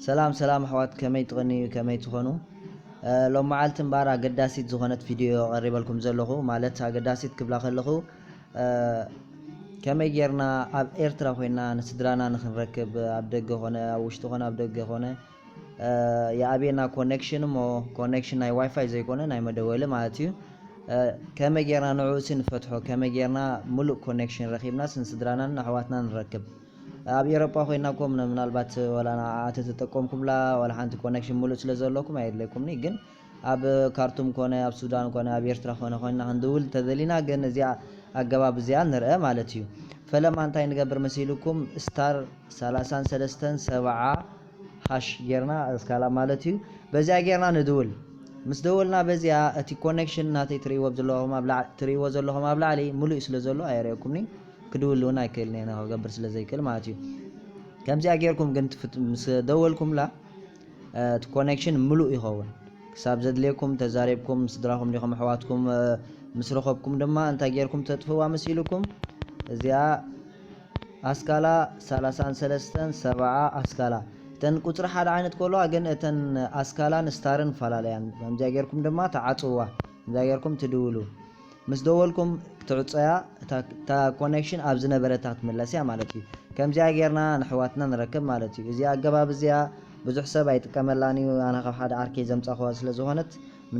ሰላም ሰላም ኣሕዋት፣ ከመይ ትቕንዩ፣ ከመይ ትኾኑ? እ፣ ሎም መዓልቲ እምበኣር ኣገዳሲት ዝኾነት ቪድዮ ቀሪበልኩም ዘለኹ። ማለት ኣገዳሲት ክብላ ከለኹ፣ እ፣ ከመይ ጌርና ኣብ ኤርትራ ኮይና ንስድራና ንኽንረክብ፣ ኣብ ደገ ኾነ ኣብ ውሽጢ ኾነ ኣብ ደገ ኾነ፣ እ፣ የኣብየና ኮኔክሽን እሞ፣ ኮኔክሽን ናይ ዋይፋይ ዘይኮነ ናይ መደወሊ ማለት እዩ። እ፣ ከመይ ጌርና ንዕኡሲ ንፈትሖ፣ ከመይ ጌርና ሙሉእ ኮኔክሽን ረኺብናስ ንስድራናን ንኣሕዋትና ንረክብ? ኣብ ኤሮጳ ኮይና እኮ ምና-፣ ምናልባት ወላ ንዓ ተተጠቀምኩምላ፣ ወላ ሓንቲ ኮኔክሽን ሙሉእ ስለ ዘለኩም ኣየድለይኩምኒ። ግን ኣብ ካርቱም ኮነ፣ ኣብ ሱዳን ኮነ፣ ኣብ ኤርትራ ኮነ ኮይና ክንድውል ተደሊና፣ ግን እዚኣ ኣገባብ እዚኣ ንርአ ማለት እዩ። ፈለማ እንታይ ንገብር መሲልኩም? ስታር ሰላሳን ሰለስተን ሰብዓ ሃሽ ጌርና፣ ኣስካላ ማለት እዩ። በዚኣ ጌርና ንድውል። ምስ ደወልና በዚኣ እቲ ኮኔክሽን ናተይ ትርእይዎ ዘለኹም ኣብ ላዕ-፣ ትርእይዎ ዘለኹም ኣብ ላዕሊ ሙሉእ ስለ ዘሎ ኣየርእየኩምኒ። ክድውል እውን ኣይክእልን እየ፣ ክገብር ስለ ዘይክእል ማለት እዩ። ከምዚኣ ጌርኩም ግን ትፍት-፣ ምስ ደወልኩምላ፣ እ፣ እቲ ኮኔክሽን ሙሉእ ይኸውን። ክሳብ ዘድልየኩም ተዛሪብኩም፣ ስድራኹም ዲኹም ኣሕዋትኩም፣ እ፣ ምስ ረኸብኩም ድማ እንታይ ጌርኩም ተጥፍዋ መሲልኩም? እዚኣ ኣስካላ ሰላሳን ሰለስተን ሰብዓ ኣስካላ። እተን ቁጽሪ ሓደ ዓይነት ከለዋ ግን እተን ኣስካላን ስታርን ፈላለያን። ከምዚኣ ጌርኩም ድማ ትዓጽውዋ። ከምዚኣ ጌርኩም ትድውሉ። ምስ ደወልኩም ክትዕጸያ፣ እታ፣ እታ ኮኔክሽን ኣብ ዝነበረታ ክትምለስ እያ ማለት እዩ። ከምዚኣ ጌርና ንኣሕዋትና ንረክብ ማለት እዩ። እዚኣ ኣገባብ እዚኣ ብዙሕ ሰብ ኣይጥቀመላን እዩ። ኣነ ካብ ሓደ ዓርከይ ዘምጻኹዋ ስለ ዝኾነት፣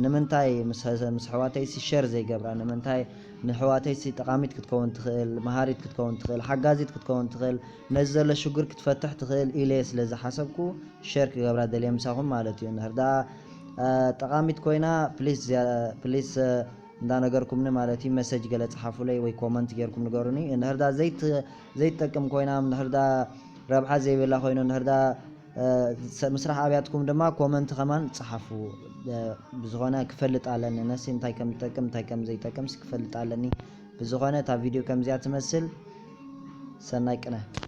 ንምንታይ ምስ፣ ምስ ኣሕዋተይሲ ሸር ዘይገብራ? ንምንታይ ንኣሕዋተይሲ ጠቓሚት ክትከውን ትኽእል፣ መሃሪት ክትከውን ትኽእል፣ ሓጋዚት ክትከውን ትኽእል፣ ነዚ ዘሎ ሽግር ክትፈትሕ ትኽእል ኢለ ስለ ዝሓሰብኩ ሸር ክገብራ ደልየ ምሳኹም ማለት እዩ። እንድሕር ደኣ፣ እ፣ ጠቓሚት ኮይና ፕሊስ፣ ፕሊስ፣ እ፣ እንዳነገርኩምኒ ማለት እዩ፣ መሰጅ ገለ ጸሓፉለይ ወይ ኮመንት ጌርኩም ንገሩኒ። እንድሕር ደኣ ዘይት-፣ ዘይትጠቅም ኮይና፣ እንድሕር ደኣ ረብሓ ዘይብላ ኮይኑ፣ እንድሕር ደኣ፣ እ፣ ሰ-፣ ምስራሕ ኣብያትኩም ድማ ኮመንት ከማን ጸሓፉ። እ፣ ብዝኾነ ክፈልጥ ኣለኒ፣ ነሲ እንታይ ከም ዝጠቅም፣ እንታይ ከም ዘይጠቅምሲ ክፈልጥ ኣለኒ። ብዝኾነ እታ ቪድዮ ከምዚኣ ትመስል። ሰናይ ቅነ።